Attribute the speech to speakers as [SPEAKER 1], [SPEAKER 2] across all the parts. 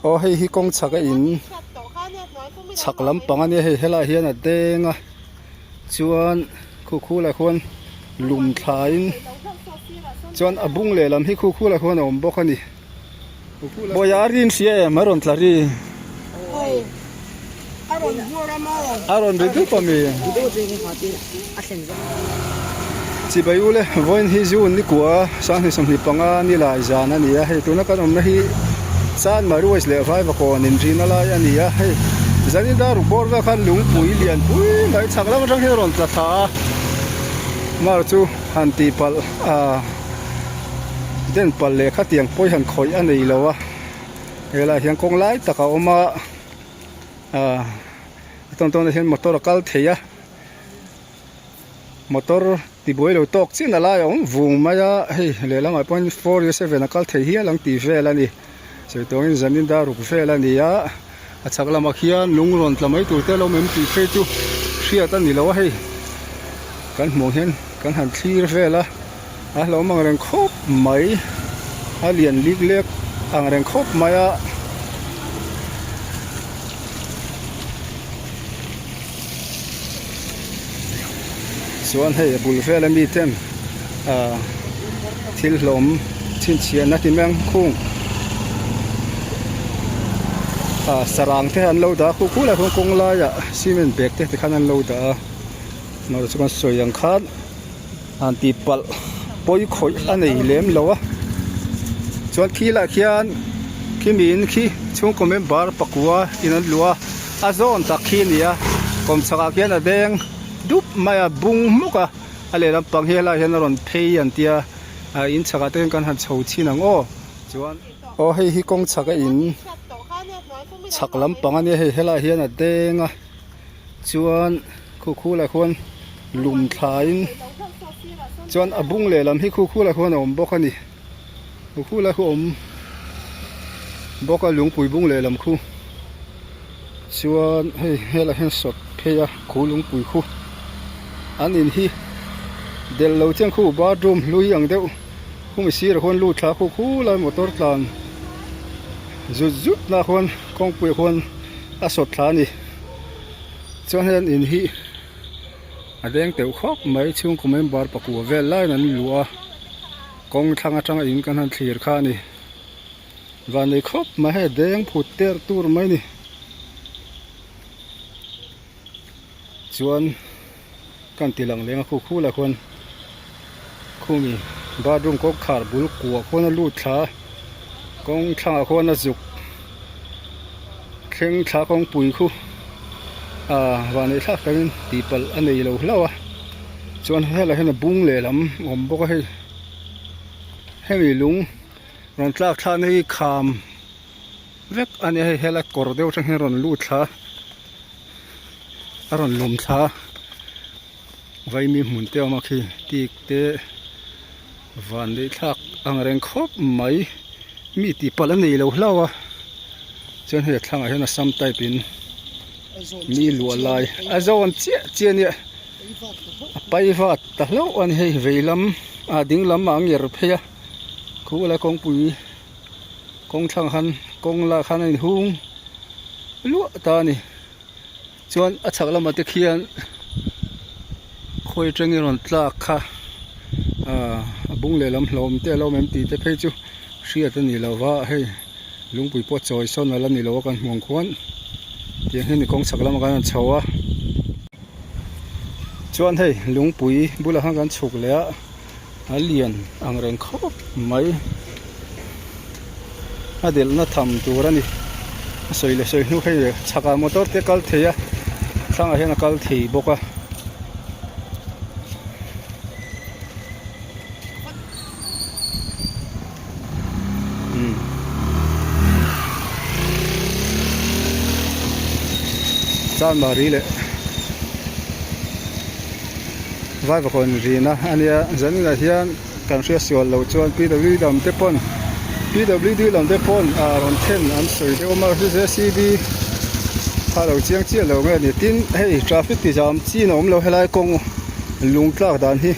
[SPEAKER 1] Aw hei hi kawng chhak a in chhak lampang ania hei helaiah hian a deng a chuan khu khulaiah khuan lum thlain chuan a bung lehlam hi khu khulaiah khuan a awm bawk a ni bawiha a rin hria em a rawn tla ri a rawn ri dup a mi chibai ule vawiin hi June ni kua sanghnih 25 ni lai zan a ni a hei tuna kan awmna hi Chanmari West leh Vaivakawn inrina lai a ni a hei zanin dar ruk bawr vel khan lungpui lianpui mai chhak lam atang hian a rawn tla thla a mar chu han tih palh ah den palh leh khatiang pawi han khawih a nei lo a helaiah hian kawng lai tak a awm a ah a tawn tawnah hian motor a kal thei a. Motor tibuai lo tawk chin a lai a awm vung mai a hei lehlamah pawhin 4U7 a kal thei hial ang tih vel a ni sawi tawngin zanin dar ruk vel a ni a a chhak lamah khian lung rawn tla mai tur te a lo awm em tih phei chu hriat a ni lo a hei kan hmuh hian kan han thlir vel a a hlauhawm ang reng khawp mai a lian lik lek ang reng khawp mai a. Chuan hei a bul vel ami ten ah thil hlawm chhinchhiahna ti mai ang khung ah sarang te an lo dah a khu khulaiah khuan kawng laiah cement bag te tikhan an lo dah a amaherawhchu chuan sawi ang khan han tih palh pawi khawih a nei lem lo a chuan khi lah khian khi miin khi chhungkaw member pakua in an luh a a zawn tak khi a ni a kawmchhak ah khian a deng dup mai a bung hmuk a a lehlam pang hi helaiah hian a rawn phei an tia ah in chhakah te hian kan han chho chhin ang aw chuan aw hei hi kawng chhak a in chhak lampang a nia hei helaiah hian a deng a. Chuan khu khulaiah khuan lum thlain chuan a bung lehlam hi khu khulaiah khuan a awm bawk a ni khu khulai khu a awm bawk a lungpui bung lehlam khu chuan hei helaiah hian sawt phei a khu lungpui khu an in hi delh lo chiang khu bathroom hlui ang deuh khu mi sirah khuan lut thla khu khulai motor tlan zut zut lah khuan kawngpuiah khuan a sawt thla a ni. Chuan hei an in hi a deng teuh khawp mai chhungkaw member pakua vel laiin an luh a kawng thlang atanga in kan han thlir kha a ni vannei khawp mai hei a deng phut ter tur mai a ni chuan kan ti lang leng a khu khul ah khuan khumi bathroom kawngkhar bul kuah khuan a lut thla a kawng thlangah khuan a zuk thleng thla kawngpui khu ah vanneih thlak takin tihpalh a nei lo hlauh a chuan helaiah hian a bung lehlam a awm bawk a hei hemi lung rawn tlak thlakna hi kham vek a nia hei helai kawr deuh atang hian a rawn lut thla a. A rawn lawm thla a vaimi hmun te a awm a khi tik te van leh thlak ang reng khawp mai mi tih palh a nei lo hlauh a chuan hei a thlangah hian assam type in mi luah lai a zawn chiah chiah a nia a pai vat ta hlauh a ni hei vei lam ah ding lam ah a nger phei a khu lai kawngpui kawng thlang khan kawng lah khan a inhung luah ta a ni. Chuan a chhak lamah te khian khawi atangin rawn tlak kha ahh a bung lehlam hlawm te a lo awm em tih te phei chu hriat a ni lo va hei lungpui pawh chawi sawn a la ni lo a kan hmuh ang khuan tiang hian kawng chhak lamah khan an chho a chuan hei lungpui bulah khan kan chhuk leh a a lian ang reng khawp mai a delhna tham tur a ni a sawi leh sawi hnu hei chhakah motor te a kal thei a thlangah hian a kal thei bawk a. Chanmari leh Vaivakawn rina a nia zaninah hian kan hria sual loh chuan PWD lam te pawn PWD lam te pawn ah rawn thlen an sawi deuh a JCB kha lo chiang chiah lo nge ni tin hei traffic ti zam chin a awm lo helai kawng lung tlak dan hi.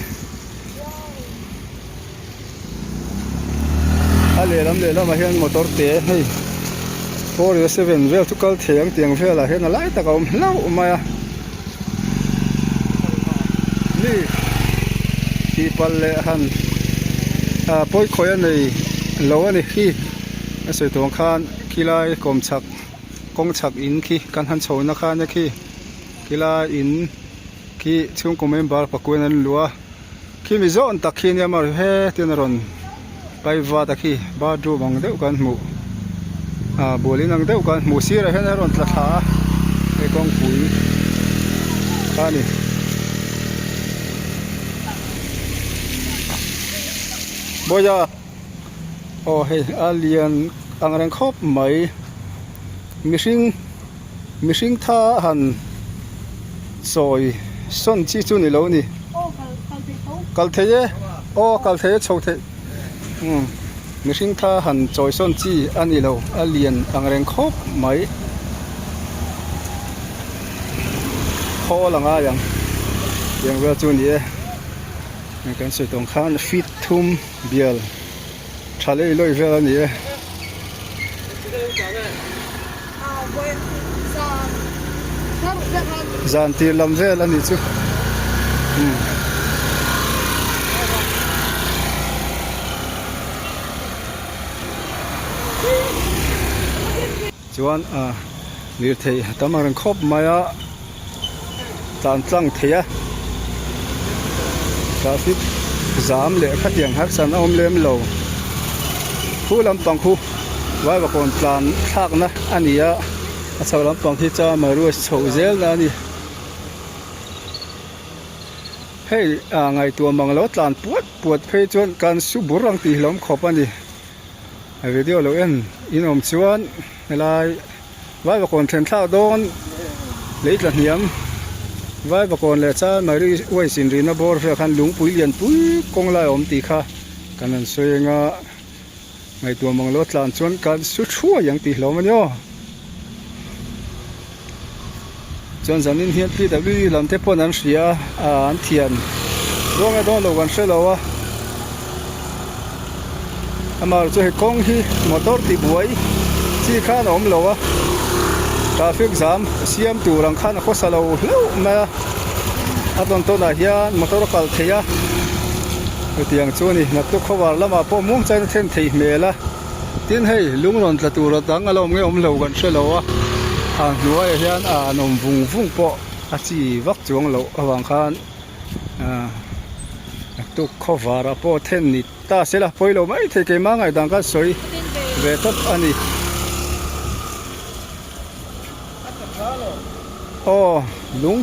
[SPEAKER 1] A lehlam lehlamah hian motor te hei 4 7 vel chu kal thei ang tiang velah hian a lai tak a awm hlauh mai a mi tihpalh leh han ah pawi khawih a nei lo a ni khi a sawi tawh ang khan khilai kawmchhak kawng chhak in khi kan han chho na khan a khi khilai in khi chhungkaw member pakuan an luh a khi mi zawn tak khi ania maw hetin a rawn pai vat a khi bathroom ang deuh kan hmuh ah bual in ang deuh kan hmuh sirah hian a rawn tla thla a hei kawngpui kha a ni. Bawiha aw hei a lian ang reng khawp mai mihring mihring tha han sawi sawn chi chu ni lo a ni. Kal thei e aw kal thei e chho theih umm mihring tha han chawi sawn chi a ni lo a lian ang reng khawp mai khawl a ngai ang tiang vel chu a ni e kan sawi tawng khan feet thum bial tha lei lawih vel a ni e. Zan tir lam vel a nih chu umm. Chuan ah lirthei a tam ang reng khawp mai a tlan tlang thei a traffic zam leh khatiang harsatna a awm lem lo khu lampang khu vaivakawn tlan thlakna a ni a a chho lampang khi chuan maruai chhoh zel na a ni hei ah ngaihtuah mang lo tlan puat puat phei chuan kan su bur ang tih hlawm khawp a ni. Video lo en in awm chuan helai vaivakawn then thlak dawn lei tla hniam vaivakawn leh chuan mary waste inrihna bawr velah khan lungpui lian pui kawng lai a awm tih kha kan han sawi eng a ngaihtuah mang lo tlan chuan kan su thuai ang tih hlawm a ni aw chuan zanin hian PWD lam te pawn an hria a an thian dawn nge dawn lo kan hre lo a amaherawhchu chu hei kawng hi motor ti buai chi khan a awm lo a traffic jam siam tur ang khan a khawsa lo hlauh mai a a tawn tawn ah hian motor a kal thei a hetiang chu a ni naktuk khawvar lamah pawh muang changin a thlen theih hmel a. Tin hei lung rawn tla tur a dang a lo awm nge awm lo kan hre lo a, a hnuaiah hian a an awm vung vung pawh a chi vak chuang loh avang khan ah naktuk khawvarah pawh then ni ta se la pawi lo mai thei keimah ngaihdan kha sawi ve tawp a ni. Aw lung.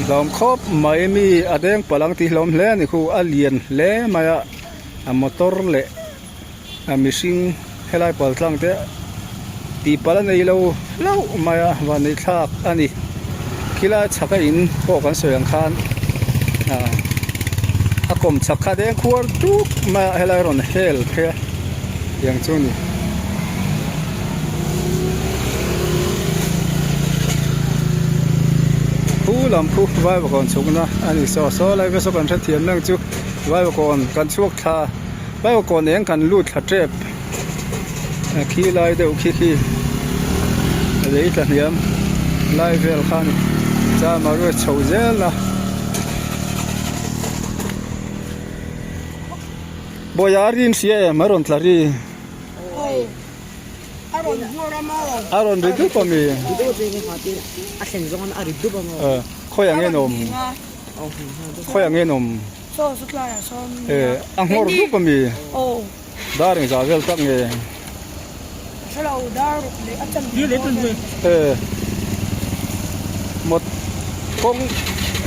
[SPEAKER 1] Hlawm khawp mai mi a deng palh ang tih hlawm hle a ni khu a lian hle mai a a motor leh a mihring helai pal tlang te tih palh a nei lo hlauh mai a vanneih thlak a ni khilai chhak a in pawh kan sawi ang khan ah a kawm chhak kha deng khuar duk mai a helai rawn hel phei a tiang chu a ni. Khu lam khu vaivakawn chhukna a ni saw saw lai vel saw kan hrethiam nang chu vaivakawn kan chhuak thla vaivakawn eng kan lut thla tep a khi lai deuh khi khi a lei tla hniam lai vel kha a ni chuan maruai chho zel a. Bawiha a rin hria em a rawn tla ri. A rawn ri dup a mi. Khawi ang en awm khawi ang en awm a nghawr dup a mi dar engzah vel tak nge. Mawt kawng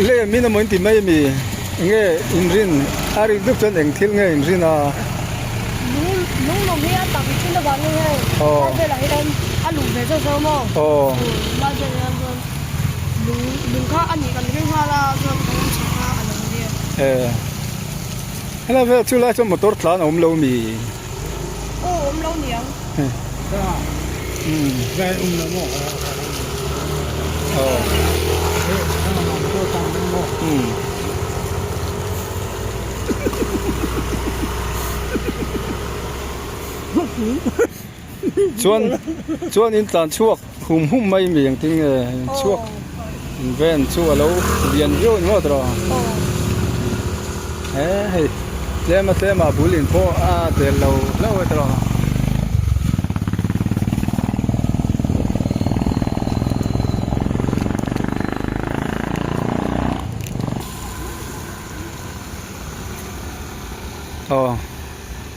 [SPEAKER 1] lem in emaw in ti mai ami enge inrin a rik dup chuan eng thil nge inrin a.
[SPEAKER 2] Lung lung hi a tam thin avangin hei lai velah hian a luh ve zauh zauh maw lai velah hian chuan lung lung kha a nih kan ring nghal a chuan kan awm chhak a a lo nia.
[SPEAKER 1] Helai velah chu lai chuan motor tlan a awm lo mi.
[SPEAKER 2] Aw awm lo niang.
[SPEAKER 1] Chuan chuan in tlan chhuak hum hum mai mi engtin nge in chhuak in ven chu a lo lian viau ni ngawt rawh. He hei tlem a tlem ah bul in pawh a tel lo hlauh e tawh. Aw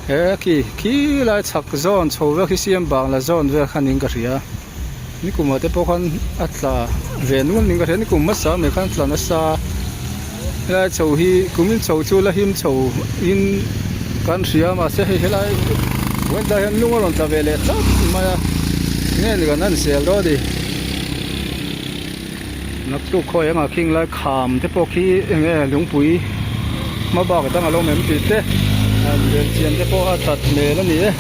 [SPEAKER 1] he khi khi lai chhak zawn chho vel khi siam bangla zawn vel khan in ka hria nikum ah te pawh khan a tla ve nual niin ka hria nikum hmasa mai khan tla nasa helai chho hi kumin chho chu la him chho in kan hria mahse hei helai vawiin hian lung a rawn tla ve leh tlat mai a nge ni kan han sel dawn a ni. Naktuk khawi anga khing lai kham te pawh khi eng nge lungpui hma bak dang a lo awm em tih te an ven chian te pawh a that hmel a ni e.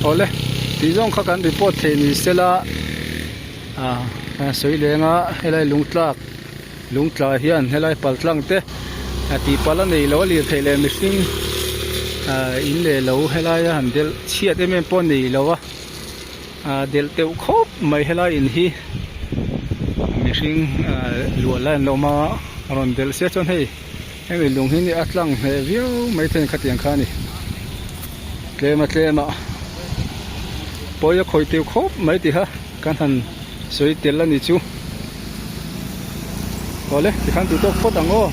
[SPEAKER 1] Awle tih zawng kha kan report theih ni sela ah sawi leng a helai lung tlak lung tla hian helai pal tlang te a tih palh a nei lo a lirthei leh mihring ah in leh lo helai a han delh chhiat em em pawh a nei lo a. Ah delh teuh khawp mai helai in hi mihring ah luah lai an lo awm a a rawn delh sia chuan hei hemi lung hi a tlang hneh viau mai thei khatiang kha a ni tlem a tlem ah pawi a khawih teuh khawp mai tih kha kan han sawi tel a ni chu awle tikhan duh tawk phawt ang aw.